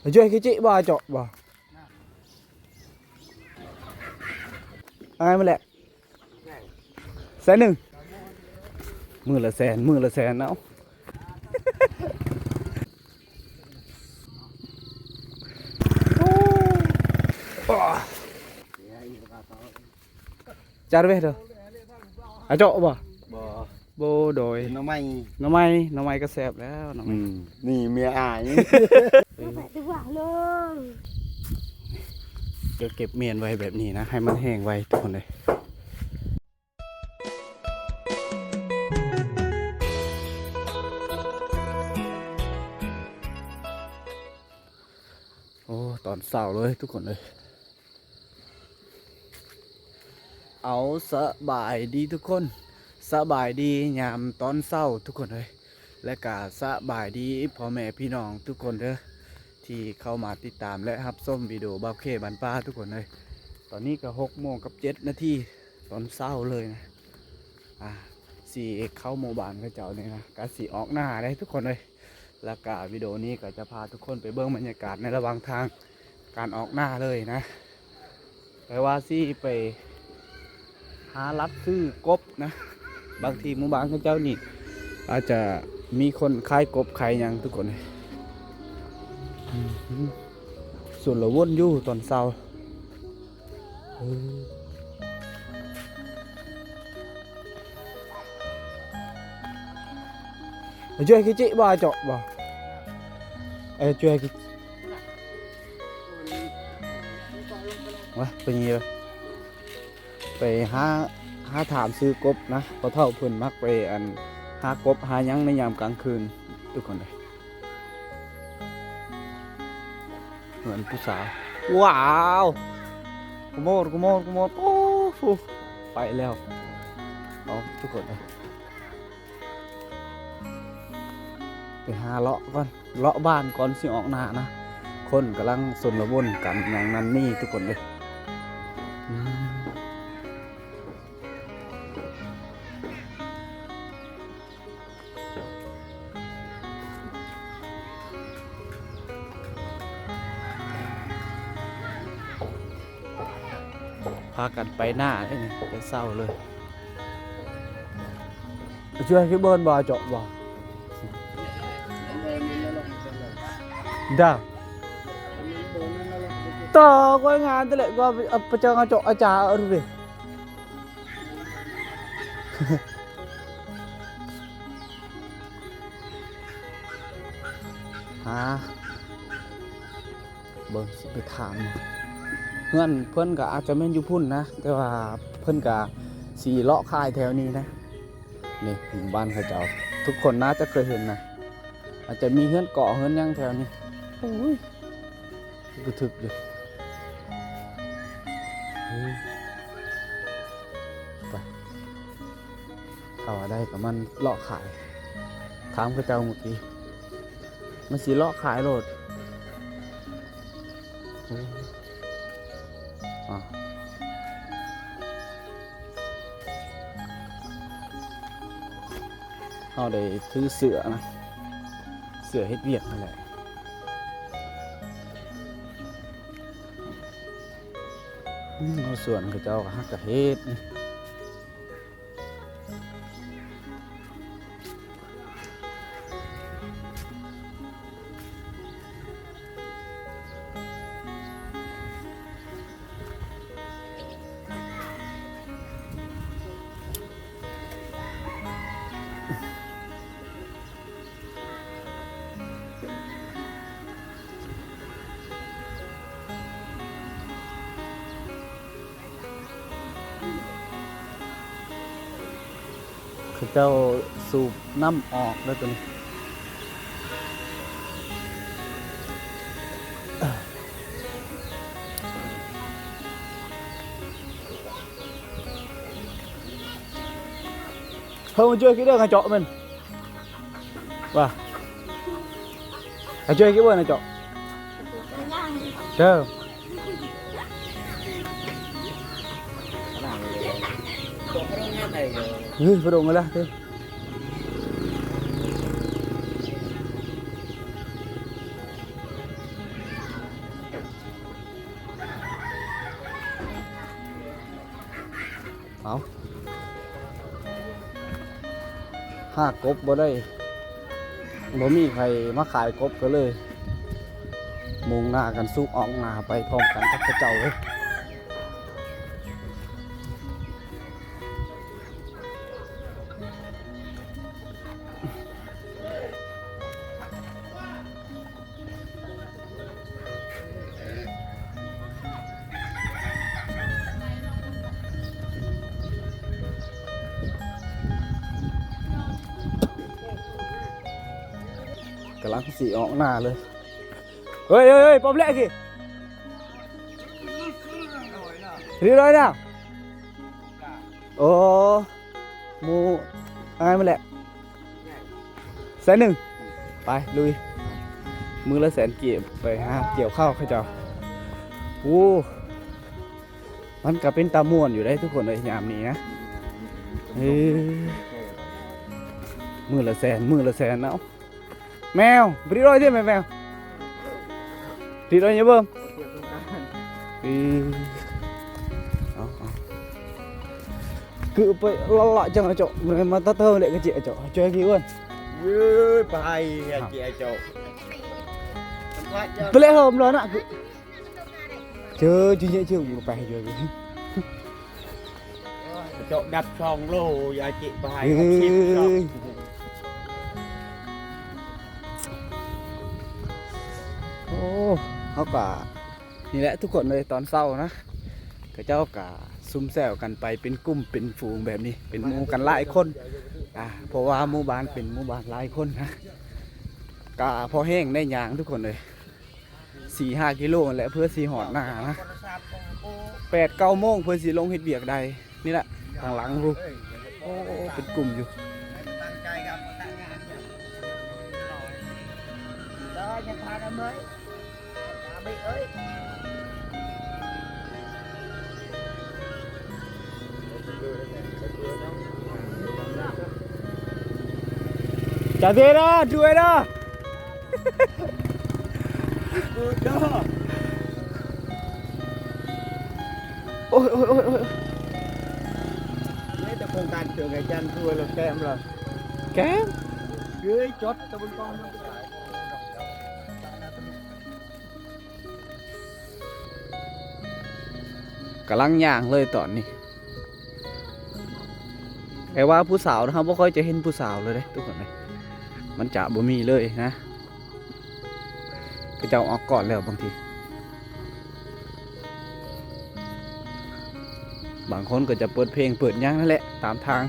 Ajuai kecik ba, cok ba. Angai melek. ແສນໜຶ່ງ ມື້ລະແສນ ມື້ລະແສນ ເອົາ. ຈາດເວໂດ ອາເຈາະບໍ່? ບໍ່ ບໍ່ ໂດຍ ໜໍ່ໄມ້ ໜໍ່ໄມ້ ໜໍ່ໄມ້ກໍແຊບແລ້ວ ໜໍ່ໄມ້ ອືມ ນີ້ເມຍອ້າຍ ເອີ ດຽວເກັບມ້ຽນໄວ້ແບບນີ້ນະ ໃຫ້ມັນແຫ້ງໄວ ທຸກຄົນເອີຍ. ໂອ້ ຕອນເຊົ້າເລີຍທຸກຄົນເອີຍ. ເອົາ ສະບາຍດີທຸກຄົນ ສະບາຍດີຍາມຕອນເຊົ້າທຸກຄົນເອີຍ ແລະກະສະບາຍດີພໍ່ແມ່ພີ່ນ້ອງທຸກຄົນເດີ ທີ່ເຂົ້າມາຕິດຕາມ ແລະ ຮັບຊົມວິດີໂອບ່າວເຄບ້ານປ່າທຸກຄົນເອີຍ. ຕອນນີ້ກະຫົກໂມງກັບເຈັດນາທີ ຕອນເຊົ້າເລີຍນະ ອ່າ ຊິເຂົ້າໝູ່ບ້ານເຂົາເຈົ້ານີ້ນະ ກະຊິອອກນາເດ້ທຸກຄົນເອີຍ. ແລ້ວກະວິດີໂອນີ້ກໍຈະພາທຸກຄົນໄປເບິ່ງບັນຍາກາດໃນລະຫວ່າງທາງການອອກນາເລີຍນະ ແປວ່າຊິໄປຫາລັດຊື້ກົບນະ ບາງທີໝູ່ບ້ານເຂົາເຈົ້ານີ້ອາດຈະມີຄົນຂາຍກົບຂາຍຫຍັງທຸກຄົນ. ຊົນລະວົນຢູ່ຕອນເຊົ້າ. ເອີ Ajuai kecik ba, cok ba. Ajuai kecik. ວ່າ ໄປນີ້ ໄປຫາ ຫາຖາມຊື້ກົບນະ ພໍ່ເຖົ້າເພິ່ນມັກໄປ ອັນ ຫາກົບຫາຫຍັງໃນຍາມກາງຄືນ ທຸກຄົນເອີຍ. ເຮືອນຜູ້ສາວ ວ້າວ ຂະໂມດ ຂະໂມດ ຂະໂມດ ໂອ້ ໄປແລ້ວ. ເອົາ ທຸກຄົນເອີຍ ໄປຫາເລາະກ່ອນ ເລາະບ້ານກ່ອນຊິອອກນານະ ຄົນກຳລັງຊົນລະວົນກັນຫຍັງນັ້ນນີ້ ທຸກຄົນເອີຍ. ອືມ ພາກັນໄປນາເດ້ນີ້ ແຕ່ເຊົ້າເລີຍ. Ajuai ki bon ba, cok ba. Da. Ta ko ngan tele ko apa cang, cok, aja aru be. ຫາ ເບິ່ງ ຊິໄປຖາມ ເຮືອນເພິ່ນກໍອາດຈະແມ່ນຢູ່ພຸ້ນນະ ແຕ່ວ່າເພິ່ນກໍຊິເລາະຂາຍແຖວນີ້ນະ. ນີ້ບ້ານເຂົາເຈົ້າ ທຸກຄົນໜ້າຈະເຄີຍເຫັນນະ ອາດຈະມີເຮືອນເກາະເຮືອນຫຍັງແຖວນີ້. ໂອ້ຍ ກະທຶກຢູ່. ໄປ ຖ້າວ່າໄດ້ກໍມັນເລາະຂາຍ ຖາມເຂົາເຈົ້າມື້ກີ້ ມັນຊິເລາະຂາຍໂລດ. ໂອ້ ອາ ເຮົາໄດ້ຖືເສື້ອນະ ເສື້ອເຮັດວຽກຫັ້ນແຫຼະ. ອືມ ເອົາສວນເຂົາເຈົ້າກໍຫາກະເຮັດ. ເຂົາເຈົ້າສູບນ້ຳອອກແລ້ວຕົວນີ້. ເຮົາມາຊ່ວຍກິນເດີ ກະເຈາະແມ່ນ ວ່າ ອາ ຊ່ວຍກິນເດີ ກະເຈາະ ເດີ. ເອີ ບໍ່ດົງແລ້ວເດີ. ເອີ ບໍ່ດົງແລ້ວເດີ. ອືມ ເ ເອົາ ຫາກົບບໍ່ໄດ້ ບໍ່ມີໃຜມາຂາຍກົບ ກໍເລີຍມຸ່ງໜ້າກັນສູ່ອອກໜ້າໄປພ້ອມກັນກັບເຂົາເຈົ້າເລີຍ. ກຳລັງຊິອອກໜ້າເລີຍ. ເຮີ້ຍ ເຮີ້ຍ ເຮີ້ຍ ປ້ອມແລກຊິ ຮຽບຮ້ອຍແລ້ວ. ໂອ້ ໝູ່ ອ້າຍມາແຫຼະ ແສນໜຶ່ງ ໄປລຸຍ ມື້ລະແສນກີບ ໄປຫາກ່ຽວເຂົ້າເຂົາເຈົ້າ. ໂອ້ ມັນກະເປັນຕາມ່ວນຢູ່ເດ້ທຸກຄົນເອີຍ ຍາມນີ້ນະ. ເອີ ມື້ລະແສນ ມື້ລະແສນ ເອົາ. ແມວ ໄປຕິດອ້ອຍຕິແມວ ຕິດອ້ອຍຢູ່ເບິ່ງ. ເອີ ເອົາ ເອົາ ຄືໄປລະລະຈັງອະເຈາະ ມາຕັດເທີແຫຼະກະຈິອະເຈາະ ຈອຍກີອ້ວນ. ເອີ ໄປອະຈິອະເຈາະ ໄປແລ້ວເຮີມເລີຍນະ ຄື ເຈີ ເຈີ ເຈີ ໄປເຈີ. ເຈາະດັບສອງໂລ ຢາຈິໄປໃຫ້ ເອີ ຫົກສິບ ໂອ້ ເຮົາກະ ນີ້ແຫຼະທຸກຄົນເອີຍ ຕອນເຊົ້ານະ ເຂົາເຈົ້າກະຊຸມແຊວກັນໄປເປັນກຸ່ມເປັນຝູງແບບນີ້ ເປັນໝູ່ກັນຫຼາຍຄົນ ອ່າ ເພາະວ່າໝູ່ບ້ານເປັນໝູ່ບ້ານຫຼາຍຄົນນະ ກະພໍແຮງໄດ້ຍ່າງທຸກຄົນເອີຍ. ສີ່ຫ້າກິໂລຫັ້ນແຫຼະ ເພື່ອຊິຮອດໜ້ານະ ແປດເກົ້າໂມງ ເພື່ອຊິລົງເຮັດວຽກໄດ້. ນີ້ແຫຼະ ທາງຫຼັງພຸ້ນ ໂອ້ ເປັນກຸ່ມຢູ່. ຈະເທດາ ຊ່ວຍດາ ໂອ້ຍ ໂອ້ຍ ໂອ້ຍ ໂອ້ຍ ແຕ່ໂຄງການເຈີໄງຈັນ ຄືວ່າລະແກມລະ ແກມ ເອີຍ ຈອດຕະບົນກອງ ກຳລັງຍ່າງເລີຍຕອນນີ້ ແຕ່ວ່າຜູ້ສາວ ເຮົາບໍ່ຄ່ອຍຈະເຫັນຜູ້ສາວເລີຍເດ້ທຸກຄົນເອີຍ ມັນຈະບໍ່ມີເລີຍນະ ເຂົາເຈົ້າອອກກ່ອນແລ້ວບາງທີ ບາງຄົນກໍຈະເປີດເພງເປີດຫຍັງນັ້ນແຫຼະຕາມທາງ.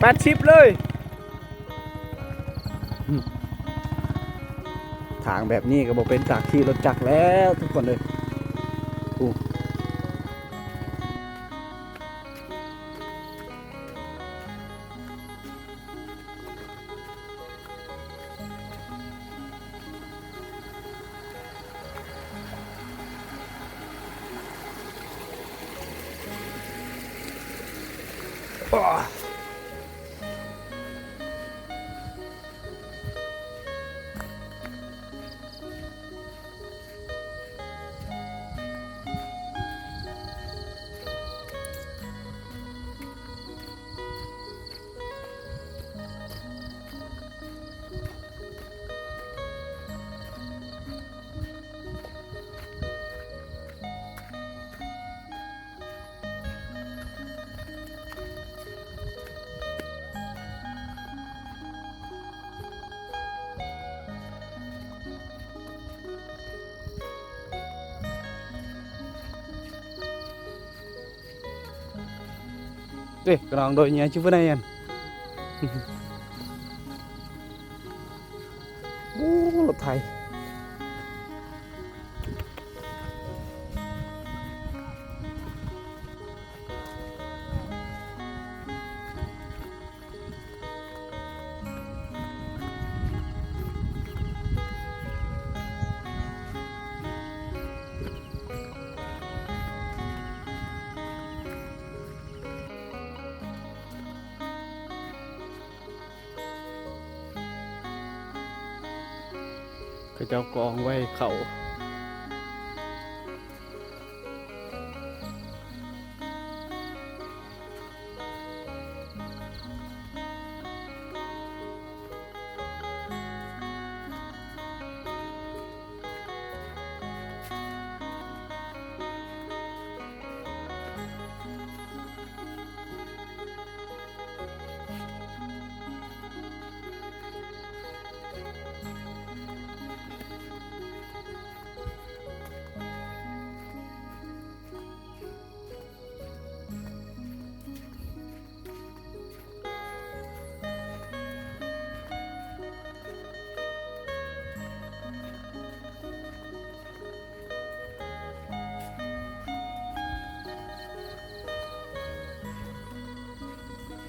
ແປດສິບເລີຍ. ທາງແບບນີ້ກໍບໍ່ເປັນຕາຂີ່ລົດຈັກແລ້ວທຸກຄົນເອີຍ. ໂອ້ ເດ້ ກະນອງໂດຍເຍ ຈຸເປີໄນອັນ ໂອ້ ລົດໄຖ. ເຂົາເຈົ້າກອງໄວ້ເຂົ້າ.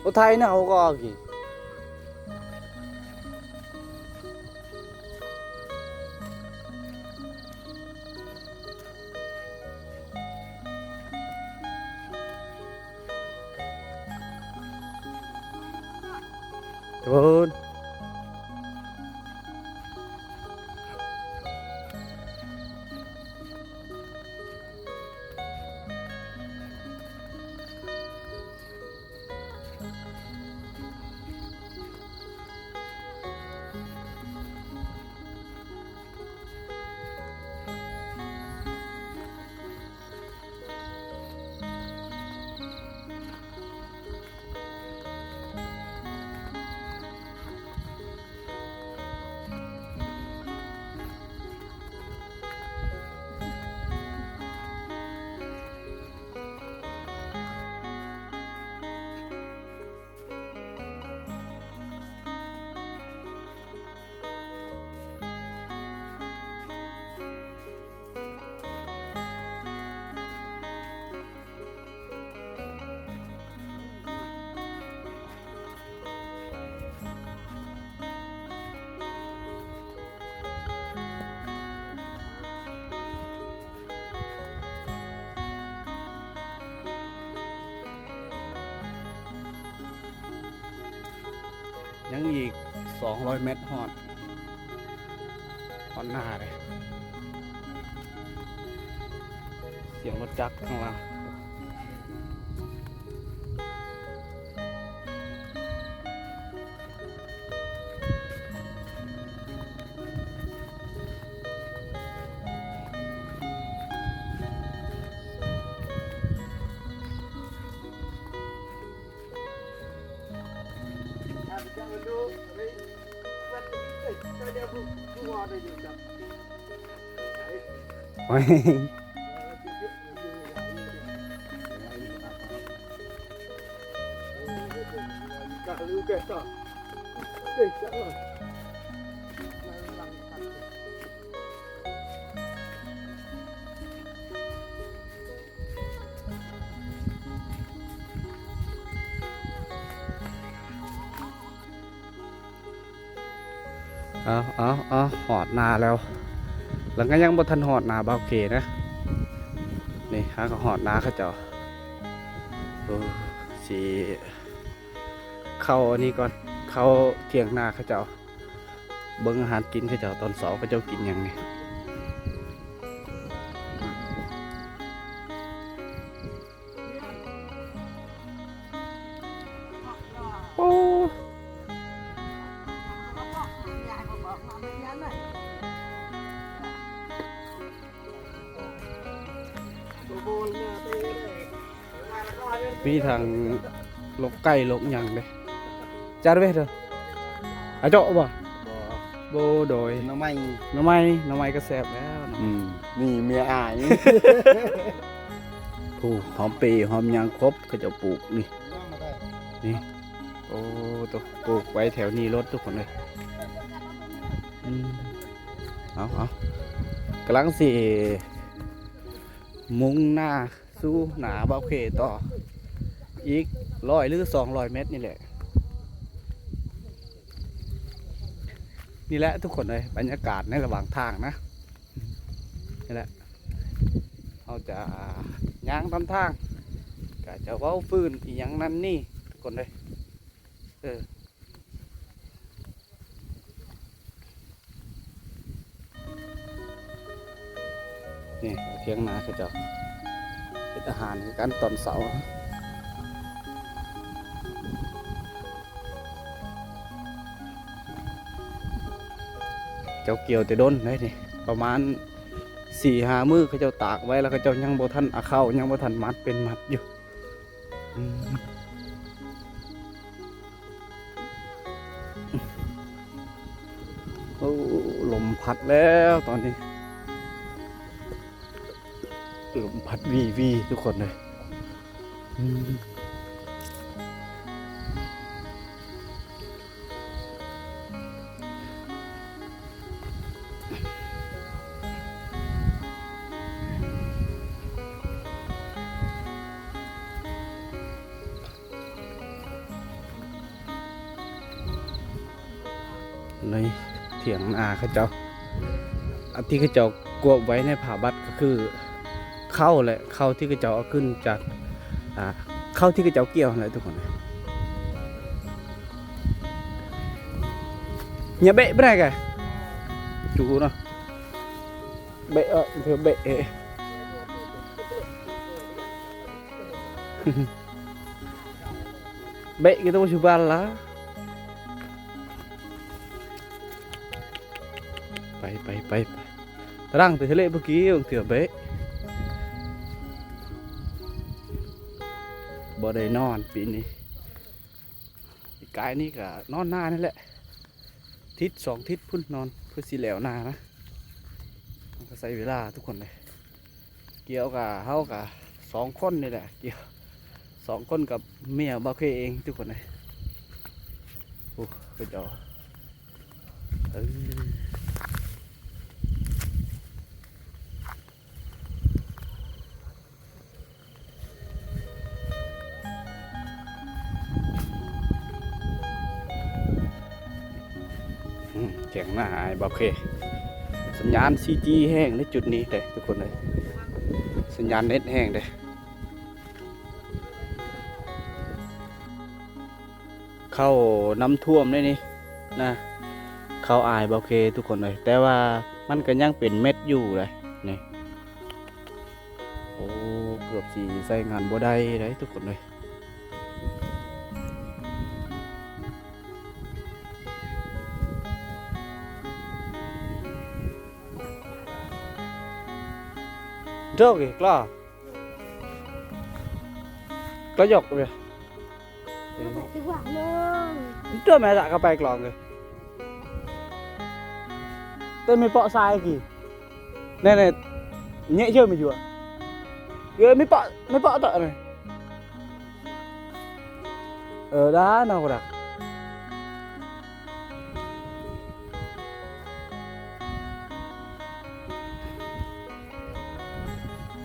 ໂອ້ ໄທນະ ເຮົາກໍອອກອີກ. ຍັງອີກສອງຮ້ອຍແມັດຮອດ ຮອດໜ້າເດ້. ສຽງລົດຈັກຂ້າງຫຼັງ. ໂອ້ຍ ເອົາ ເອົາ ເອົາ ຮອດນາແລ້ວ ແລ້ວກໍຍັງບໍ່ທັນຮອດນາບ່າວເຄນະ. ນີ້ ຫາກໍຮອດນາເຂົາເຈົ້າ. ໂອ້ ຊິເຂົ້າອັນນີ້ກ່ອນ ເຂົ້າຖຽງນາເຂົາເຈົ້າ ເບິ່ງອາຫານກິນເຂົາເຈົ້າ ຕອນເຊົ້າເຂົາເຈົ້າກິນຫຍັງນີ້. ໂອ້ ມີທັງລົກໄກ່ລົກຫຍັງເດ້. ຈັດເວເດີ ອາເຈາະບໍ່? ບໍ່ ໂດຍ ໜໍ່ໄມ້ ໜໍ່ໄມ້ ໜໍ່ໄມ້ກໍແຊບແລ້ວ. ອືມ ນີ້ເມຍອ້າຍ ປູກຫອມເປ ຫອມຫຍັງຄົບ ເຂົາເຈົ້າປູກນີ້ ນີ້. ໂອ້ ໂຕ ປູກໄວ້ແຖວນີ້ໂລດທຸກຄົນເອີຍ. ອືມ ເອົາ ເອົາ ກຳລັງຊິມຸ່ງໜ້າ ສູ່ໜາບ່າວເຄຕໍ່ອີກຮ້ອຍຫຼືສອງຮ້ອຍແມັດນີ້ແຫຼະ. ນີ້ແຫຼະທຸກຄົນເອີຍ ບັນຍາກາດໃນລະຫວ່າງທາງນະ. ນີ້ແຫຼະ ເຮົາຈະຍ່າງນຳທາງ ກະຈະເວົ້າຟື້ນອີ່ຫຍັງນັ້ນນີ້ທຸກຄົນເອີຍ. ເອີ ໂ ນີ້ຖຽງນາເຂົາເຈົ້າເຮັດອາຫານຄືກັນຕອນເຊົ້າ. ເຈົ້າກ່ຽວແຕ່ດົນເດ້ນີ້ ປະມານສີ່ຫ້າມື້ ເຂົາເຈົ້າຕາກໄວ້ ແລ້ວເຂົາເຈົ້າຍັງບໍ່ທັນເອົາເຂົ້າ ຍັງບໍ່ທັນມັດເປັນມັດຢູ່. ອືມ ໂອ້ ລົມພັດແລ້ວຕອນນີ້ ລົມພັດວີໆ ທຸກຄົນເອີຍ. ອືມ ໃນຖຽງນາເຂົາເຈົ້າ ອັນທີ່ເຂົາເຈົ້າກວບໄວ້ໃນຜ້າບັດ ກໍຄືເຂົ້າແຫຼະ ເຂົ້າທີ່ເຂົາເຈົ້າເອົາຂຶ້ນຈາກ ອ່າ ເຂົ້າທີ່ເຂົາເຈົ້າກ່ຽວຫັ້ນແຫຼະທຸກຄົນ. ຢ່າເບະບໍ່ໄດ້ກະ ຈູເນາະ ເບະເອີ ເທື່ອເບະເອ ເບະກິໂຕຊູບາລາ ໄປ ໄປ ໄປ ໄປ ຕະລັງແຕ່ທະເລພຸ້ນກີ້ ບາງເທື່ອເບະ ບໍ່ໄດ້ນອນປີນີ້. ປີກາຍນີ້ກະນອນນານີ້ແຫຼະ ທິດສອງທິດພຸ້ນນອນ ເພື່ອຊິແລ້ວນານະ ມັນກະໃຊ້ເວລາທຸກຄົນເລີຍ. ກ່ຽວກະ ເຮົາກະສອງຄົນນີ້ແຫຼະ ກ່ຽວສອງຄົນກັບເມຍບ່າວເຄເອງທຸກຄົນເລີຍ. ໂອ້ ເຂົາເຈົ້າ ເອີ ອືມ ຖຽງນາອ້າຍບ່າວເຄ ສັນຍານສີ່ຈີແຮງໃນຈຸດນີ້ເດ້ທຸກຄົນເອີຍ ສັນຍານເນັດແຮງເດ້. ເຂົ້ານ້ຳຖ້ວມເດ້ນີ້ນະ ເຂົ້າອ້າຍບ່າວເຄທຸກຄົນເອີຍ ແຕ່ວ່າມັນກະຍັງເປັນເມັດຢູ່ເດ້ນີ້. ໂອ້ ເກືອບຊິໃຊ້ງານບໍ່ໄດ້ເດ້ທຸກຄົນເອີຍ. ໂຈກອີກລະ ກະຢອກເວີຍ ເອີ ເຈົ້າແມ່ລະກະໄປກລອງເລີຍ ແຕ່ມີເປາະຊາຍກີ້ ແນ່ໆ ເຍະເຈີມີຢູ່ ເອີ ມີເປາະ ມີເປາະເຕາະນີ້ ເອີ ດານອກດາ.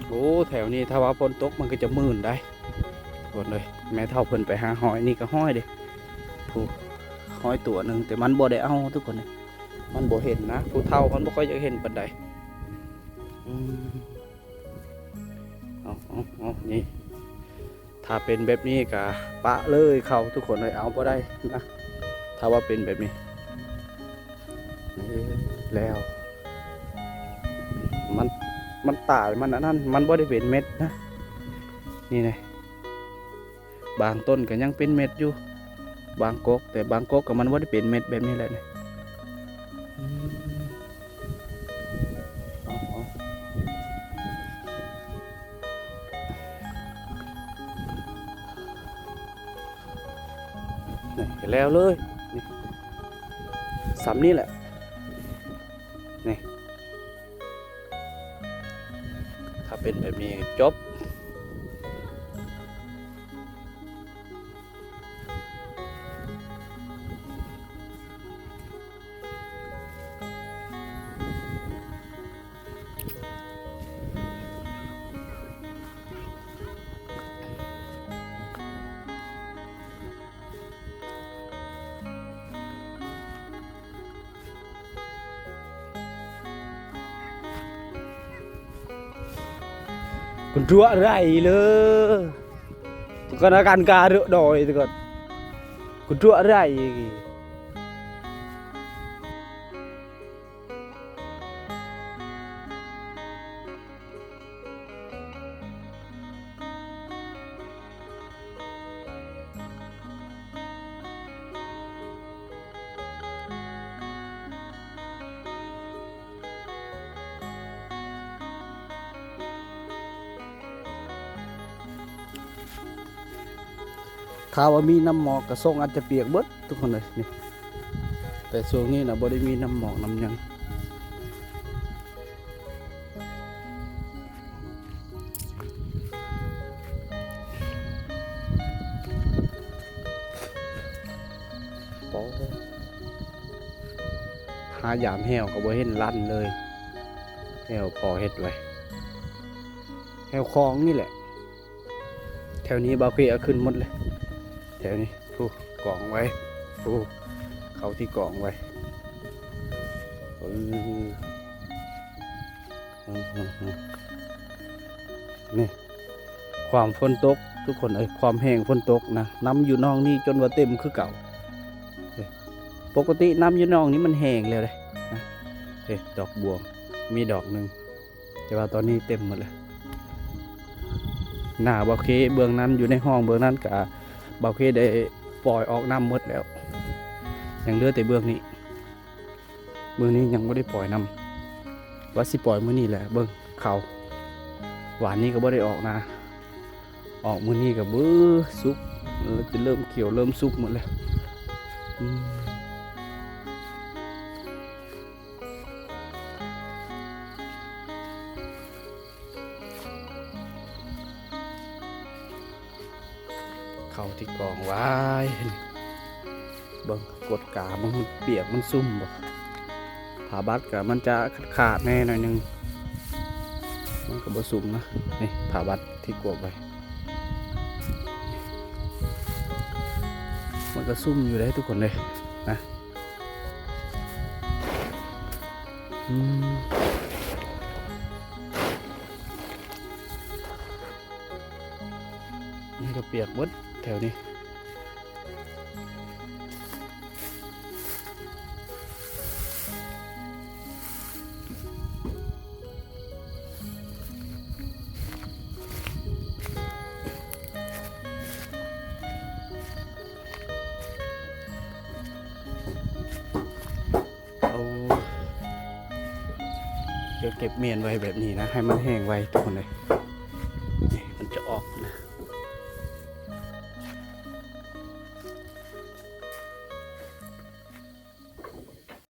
ໂອ້ ແຖວນີ້ຖ້າວ່າຝົນຕົກມັນກໍຈະມື່ນໄດ໋ ທຸກຄົນເອີຍ. ແມ່ເຖົ້າເພິ່ນໄປຫາຫອຍ ນີ້ກໍຫອຍເດ້ ຜູ້ ຫອຍຕົວໜຶ່ງ ແຕ່ມັນບໍ່ໄດ້ເອົາ ທຸກຄົນເອີຍ ມັນບໍ່ເຫັນນະ ຜູ້ເຖົ້າມັນບໍ່ຄ່ອຍຢາກເຫັນປານໃດ. ອືມ ເອົາ ເອົາ ເອົາ ນີ້ ຖ້າເປັນແບບນີ້ກະປະເລີຍເຂົ້າ ທຸກຄົນເອີຍ ເອົາບໍ່ໄດ້ນະ ຖ້າວ່າເປັນແບບນີ້. ເອີ ແລ້ວ ມັນ ມັນຕາຍ ມັນອັນນັ້ນ ມັນບໍ່ໄດ້ເປັນເມັດນະ ນີ້ນະ. ບາງຕົ້ນກໍຍັງເປັນເມັດຢູ່ ບາງກົກ ແຕ່ບາງກົກກໍມັນບໍ່ໄດ້ເປັນເມັດແບບນີ້ແຫຼະນີ້. ອືມ ເອົາ ເອົາ ນີ້ ແລ້ວເລີຍ ນີ້ ສ່ຳນີ້ແຫຼະ ນີ້. ຖ້າເປັນແບບນີ້ຈົບ. Kedua rai le. Tukang akan garuk doi tukang. Kedua rai iki. ຖ້າວ່າມີນ້ຳໝອກກະຊົງອາດຈະປຽກເບິດທຸກຄົນເອີຍນີ້. ແຕ່ຊ່ວງນີ້ນະບໍ່ໄດ້ມີນ້ຳໝອກນ້ຳຫຍັງ. ຫາຢາມແຮ້ວກໍບໍ່ເຫັນລັນເລີຍ. ແຮ້ວພໍເຮັດໄວ້ ແຮ້ວຄອງນີ້ແຫຼະ. ແຖວນີ້ບ່າວເຄເອົາຂຶ້ນໝົດເລີຍ. ແຖວນີ້ ຜູ້ກອງໄວ້ ຜູ້ເຂົ້າທີ່ກອງໄວ້. ເອີ ນີ້ ຄວາມຝົນຕົກທຸກຄົນເອີຍ ຄວາມແຫ້ງຝົນຕົກນະ. ນ້ຳຢູ່ໜອງນີ້ຈົນວ່າເຕັມຄືເກົ່າ. ປົກກະຕິນ້ຳຢູ່ໜອງນີ້ມັນແຫ້ງແລ້ວເດ້ນະ. ເອີ ດອກບວມມີດອກໜຶ່ງ ແຕ່ວ່າຕອນນີ້ເຕັມໝົດແລ້ວ. ໜ້າບ່າວເຄເບື້ອງນັ້ນ ຢູ່ໃນຫ້ອງເບື້ອງນັ້ນກະ ບ່າວເຄໄດ້ປ່ອຍອອກນ້ຳໝົດແລ້ວ. ຍັງເຫຼືອແຕ່ເບື້ອງນີ້ ເບື້ອງນີ້ຍັງບໍ່ໄດ້ປ່ອຍນ້ຳ. ວ່າຊິປ່ອຍມື້ນີ້ແຫຼະ. ເບິ່ງເຂົ້າ ວານນີ້ກໍບໍ່ໄດ້ອອກນາ. ອອກມື້ນີ້ກໍເບີສຸກ ເອີ ຈະເລີ່ມຂຽວເລີ່ມສຸກໝົດແລ້ວ. ອືມ ເຂົ້າທີ່ກອງໄວ້. ເບິ່ງກົດກາ ມັນປຽກມັນຊຸ່ມບໍ່. ຜ້າບັດກໍມັນຈະຂາດໆແດ່ໜ້ອຍໜຶ່ງ ມັນກໍບໍ່ຊຸ່ມນະ. ນີ້ຜ້າບັດທີ່ກວບໄວ້ ມັນກໍຊຸ່ມຢູ່ເດ້ທຸກຄົນເດ້ນະ. ອືມ ມັນກໍປຽກເບິດແຖວນີ້. ເອົາ ດຽວເກັບມ້ຽນໄວ້ແບບນີ້ນະ ໃຫ້ມັນແຫ້ງໄວທຸກຄົນເອີຍ.